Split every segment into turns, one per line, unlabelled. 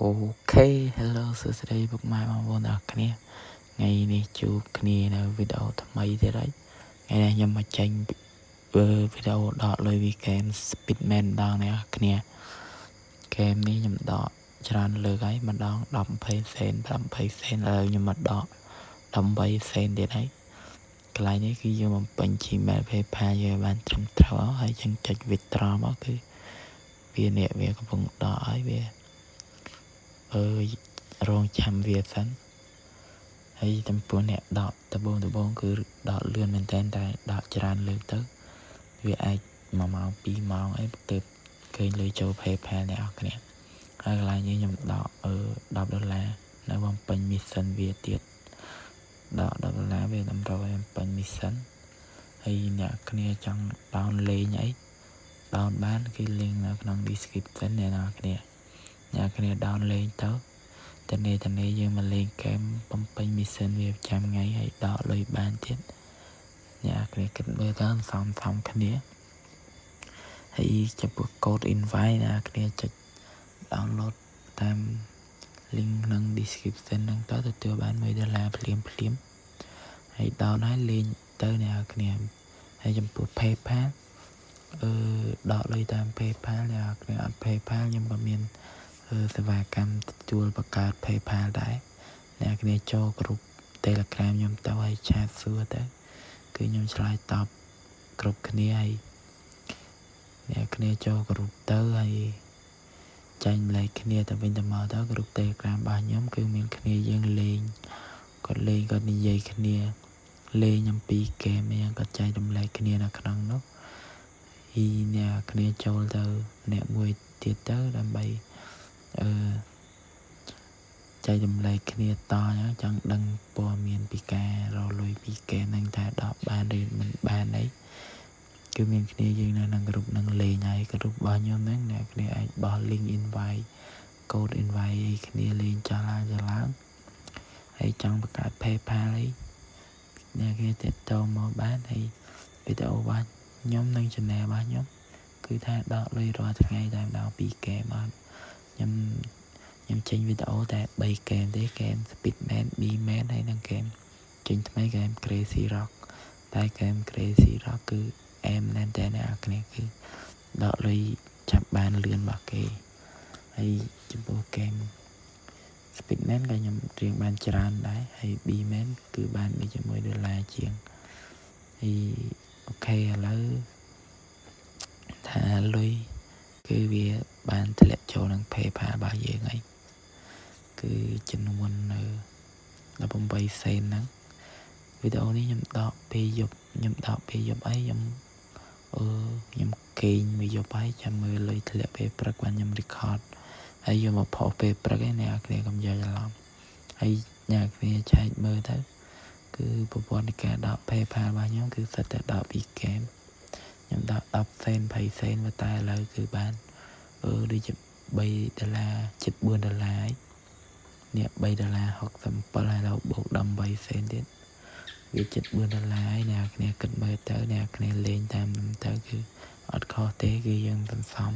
OK Hello សួស្តីពុកម៉ែបងប្អូនទាំងអស់គ្នា។ថ្ងៃនេះជួបគ្នានៅវីដេអូថ្មីទៀតហើយថ្ងៃនេះខ្ញុំមកចេញវីដេអូដកលុយពីហ្គេម Speedman ម្ដងអ្នកនរគ្នាហ្គេមនេះខ្ញុំដកច្រើនលើកហើយម្ដង10 20សេន5 20សេនឥឡូវខ្ញុំមកដក18សេនទៀតហើយកន្លែងនេះគឺយើងបំពេញ Gmail PayPal យើងបានត្រឹមត្រូវហើយយើងចុច withdraw មកគឺវានេះវាកំពុងដកហើយវាអើយរងចាំវាសិនហើយចំពោះអ្នកដកដបងដបងគឺដកលឿនមែនតើតែដកច្រើនលើកទៅវាអាច1ម៉ោង2ម៉ោងអីទើបឃើញលុយចូល PayPal អ្នកនរគ្នា។ហើយកន្លែងនេះខ្ញុំដកអឺ10ដុល្លារនៅបំពេញ mission វាទៀតដក10ដុល្លារវាតម្រូវឲ្យបំពេញ mission ហើយអ្នកគ្នាចង់ down លេងអី down បានគឺ link នៅក្នុង description អ្នកនរគ្នា។អ្នកគ្នា down លេងទៅតនេតនេយើងមកលេងហ្គេមបំពេញ mission វាប្រចាំថ្ងៃហើយដកលុយបានទៀតអ្នកគ្នាគិតមើលទៅសំសំគ្នាហើយចំពោះ code invite អ្នកគ្នាចុច download តាម link ក្នុង description ហ្នឹងទៅទទួលបាន1ដុល្លារភ្លាមភ្លាមហើយ down ហើយលេងទៅអ្នកគ្នា។ហើយចំពោះ PayPal អឺដកលុយតាម PayPal អ្នកគ្នាអត់ PayPal ខ្ញុំក៏មានសេវាកម្មទទួលបង្កើត PayPal ដែរអ្នកគ្នាចូលក្រុម Telegram ខ្ញុំទៅហើយ chat សួរទៅគឺខ្ញុំឆ្លើយតបគ្រប់គ្នាហើយអ្នកគ្នាចូលក្រុមទៅហើយចែកម្លែកគ្នាទៅវិញទៅមកទៅក្រុម Telegram របស់ខ្ញុំគឺមានគ្នាយើងលេងគាត់លេងគាត់និយាយគ្នាលេងអំពីហ្គេមអីគាត់ចែករំលែកគ្នានៅក្នុងនោះហើយអ្នកគ្នាចូលទៅអ្នកមួយទៀតទៅដើម្បីអឺចែករំលែកគ្នាតចង់ដឹងព័ត៌មានពីការរកលុយពីហ្គេមហ្នឹងថាដកបានឬមិនបានអីគឺមានគ្នាយើងនៅក្នុងក្រុមនឹងលេងហើយក្រុមរបស់ខ្ញុំហ្នឹងអ្នកគ្នាអាចបោះ link invite code invite អីគ្នាលេងចោលឡើងចោលឡើងហើយចង់បង្កើត PayPal អីអ្នកគ្នាទាក់ទងមកបានហើយវីដេអូរបស់ខ្ញុំនិង channel របស់ខ្ញុំគឺថាដកលុយរាល់ថ្ងៃតែម្ដងពីរហ្គេមអត់ខ្ញុំខ្ញុំចេញវីដេអូតែ3ហ្គេមទេហ្គេម Speedman B-Man ហើយនិងហ្គេមចេញថ្មីហ្គេម Crazy Rock តែហ្គេម Crazy Rock គឺអែមមែនតើអ្នកគ្នាគឺដកលុយចាប់បានលឿនរបស់គេហើយចំពោះហ្គេម Speedman ក៏ខ្ញុំរៀងបានច្រើនដែរហើយ B-Man គឺបានដូចជាមួយដុល្លារជាងហើយ OK ឥឡូវថាលុយគឺវាបានធ្លាក់ចូលនឹង PayPal របស់យើងហើយគឺចំនួននៅ18សេនហ្នឹងវីដេអូនេះខ្ញុំដកពេលយប់ខ្ញុំដកពេលយប់អីខ្ញុំអឺខ្ញុំគេងមួយយប់ហើយចាំមើលលុយធ្លាក់ពេលព្រឹកបានខ្ញុំ record ហើយយកមកផុសពេលព្រឹកឯអ្នកគ្នាកុំយកច្រឡំហើយអ្នកគ្នាឆែកមើលទៅគឺប្រព័ន្ធនៃការដក PayPal របស់ខ្ញុំគឺសិតតែដកពីហ្គេមខ្ញុំដក10សេន20សេនតែឥឡូវគឺបានអឺដូចជា3ដុល្លារជិត4ដុល្លារនេះ3ដុល្លារ67ហើយដល់បូក18សេនទៀតវាជិត4ដុល្លារហើយអ្នកគ្នាគិតមើលទៅអ្នកគ្នាលេងតាមនឹងទៅគឺអត់ខុសទេគឺយើងសន្សំ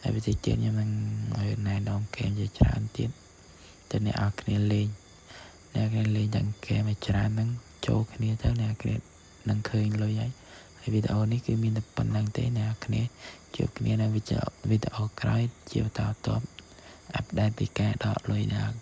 ហើយវិធីទៀតខ្ញុំនឹងឲ្យណែនាំហ្គេមជាច្រើនទៀតទៅអ្នកនរគ្នាលេងអ្នកគ្នាលេងទាំងហ្គេមឲ្យច្រើនហ្នឹងចូលគ្នាទៅអ្នកគ្នានឹងឃើញលុយហើយហើយវីដេអូនេះគឺមានតែប៉ុណ្្នឹងទេអ្នកគ្នាជួបគ្នានៅវីដេអូក្រោយជាបន្តបន្ទាប់ update ពីការដកលុយដល់